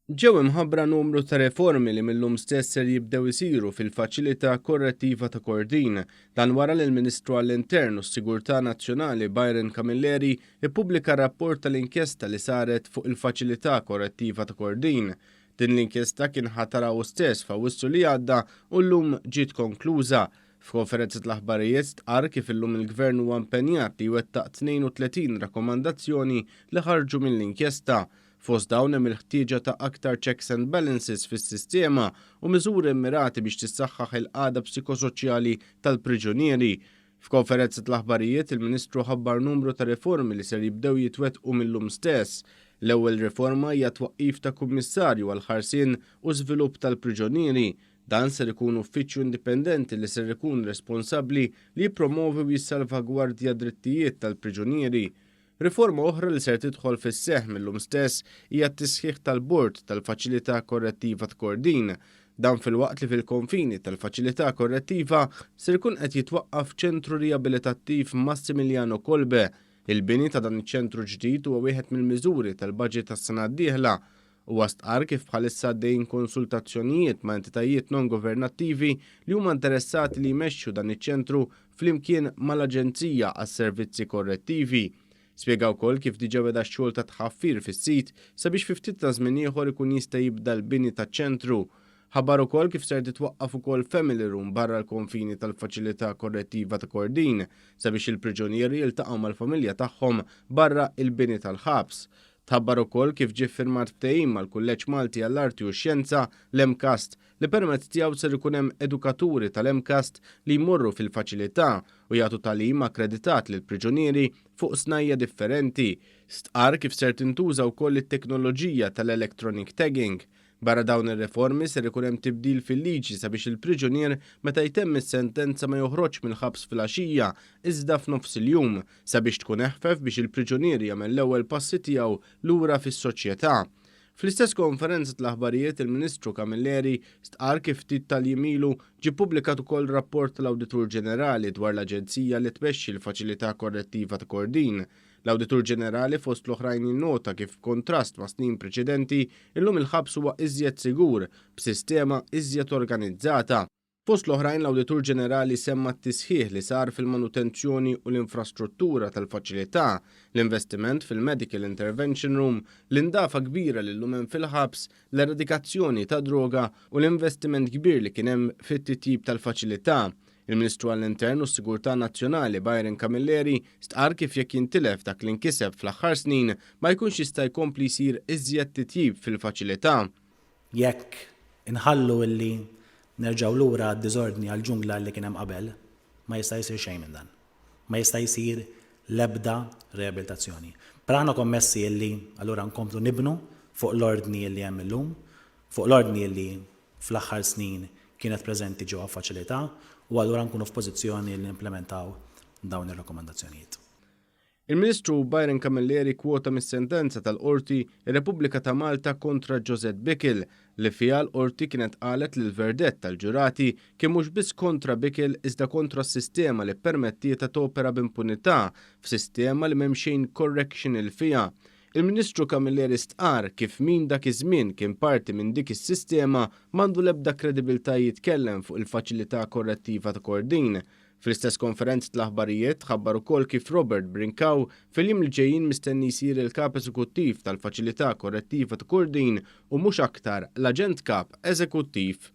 Ġew imħabbra numru ta' riformi li mil-lum stess ser jibdew isiru fil-Faċilità Korrettiva ta' Kordin. Dan wara li l-Ministru għall-Intern u s-Sigurtà Nazzjonali Byron Camilleri ppubblika rapport tal-inkjesta li saret fuq il-Faċilità Korrettiva ta' Kordin. Din l-inkjesta kien ħatarha hu stess f'Awwissu li għadda u llum ġiet konkluża. F'konferenza tal-aħbarijiet stqarr kif illum il-Gvern huwa impenjat li jwettaq 32 rakkomandazzjoni li ħarġu mill-inkjesta. Fost dawn hemm il-ħtieġa ta' aktar checks and balances fis-sistema u miżuri mmirati biex tissaħħaħ il-qagħda psikosoċjali tal-priġunieri. F'konferenza tal-aħbarijiet, il-Ministru ħabbar numru ta' riformi li ser jibdew jitwettqu mil-lum stess. L-ewwel riforma hija t-twaqqif ta' Kummissarju għall-Ħarsien u Żvilupp tal-Priġunieri. Dan ser ikun uffiċċju indipendenti li ser ikun responsabbli li jippromovi u jissalvagwardja d-drittijiet tal-priġunieri. Riforma oħra li ser tidħol fis-seħħ mil-lum stess hija t-tisħiħ tal-Bord tal-Faċilità Korrettiva ta' Kordin. Dan filwaqt li fil-konfini tal-Faċilità Korrettiva ser ikun qed jitwaqqaf Ċentru Riabilitattiv Massimiliano Kolbe. Il-bini ta' dan iċ-ċentru ġdid huwa wieħed mill-miżuri tal-baġit tas-sena d-dieħla. Huwa stqarr kif bħalissa għaddejjin konsultazzjonijiet ma' entitajiet non-governattivi li huma interessati li jmexxu dan iċ-ċentru flimkien mal-Aġenzija għas-Servizzi Korrettivi. Spjega wkoll kif diġà beda x-xogħol ta' tħaffir fis-sit sabiex fi ftit ta' żmien ieħor ikun jista' jibda l-bini taċ-ċentru. Ħabbar ukoll kif ser titwaqqaf ukoll family room barra l-konfini tal-Faċilità Korrettiva ta' Kordin sabiex il-priġunieri jiltaqgħu mal-familja tagħhom barra il-bini tal-ħabs. Tħabbar ukoll kif ġie ffirmat ftehim mal-Kulleġġ Malti għall-Arti u x-Xjenza, l-MCAST, li permezz tiegħu ser ikun hemm edukaturi tal-MCAST li jmorru fil-faċilità u jagħtu tagħlim akkreditat lill-priġunieri fuq snajja' differenti. Stqarr kif ser tintuża wkoll it-teknoloġija tal-electronic tagging. Barra dawn ir-riformi ser ikun hemm tibdil fil-liġi sabiex il-priġunier meta jtemm is-sentenza ma joħroġx mill-ħabs filgħaxija iżda f'nofs il-jum sabiex tkun eħfef biex il-priġunier jagħmel l-ewwel passi tiegħu lura fis-soċjetà. Fl-istess konferenza tal-aħbarijiet il-Ministru Camilleri stqarr kif ftit tal-jiem ilu ġie ppubblikat ukoll rapport tal-Awditur Ġenerali dwar l-aġenzija li tmexxi l-Faċilità Korrettiva ta' Kordin. L-Awditur Ġenerali fost l-oħrajn jinnota kif b'kuntrast ma' snin preċedenti, illum il-ħabs huwa iżjed sigur, b'sistema iżjed organizzata. Fost l-oħrajn l-Awditur Ġenerali semma t-tisħiħ li sar fil-manutenzjoni u l-infrastruttura tal-faċilità, l-investiment fil-Medical Intervention Room, l-indafa kbira li llum hemm fil-ħabs, l-eradikazzjoni tad-droga u l-investiment kbir li kien hemm fit-titjib tal-faċilità. Il-Ministru għall-Intern u s-Sigurtà Nazzjonali Byron Camilleri stqarr kif jekk jintilef dak li nkiseb fl-aħħar snin ma jkunx jista' jkompli jsir iżjed titjib fil-faċilità. Jekk inħallu illi nerġgħu lura għad-diżordni għall-ġungla illi kien hemm qabel, ma jista' jsir xejn minn dan. Ma jista' jsir l-ebda riabilitazzjoni. Però aħna kommessi illi allura nkomplu nibnu fuq l-ordni illi hemm illum, fuq l-ordni illi fl-aħħar snin kienet preżenti ġewwa faċilità u allura nkunu f'pożizzjoni li nimplementaw dawn ir-rakkomandazzjonijiet. Il-Ministru Byron Camilleri kkwota mis-sentenza tal-Qorti Ir-Repubblika ta' Malta kontra Josette Bickel li fiha l-Qorti kienet qalet li l-verdett tal-ġurati kien mhux biss kontra Bickel iżda kontra s-sistema li ppermettietha topera b'impunità f'sistema li m'hemm xejn correctional fiha. Il-Ministru Camilleri stqarr kif min dak iż-żmien kien parti minn dik is-sistema m'għandu l-ebda kredibilità jitkellem fuq il-Faċilità Korrettiva ta' Kordin. Fl-istess konferenza tal-aħbarijiet tħabbar ukoll kif Robert Brincau fil-jiem li ġejjin mistenni jsir il-Kap Eżekuttiv tal-Faċilità Korrettiva ta' Kordin u mhux aktar l-Aġent Kap Eżekuttiv.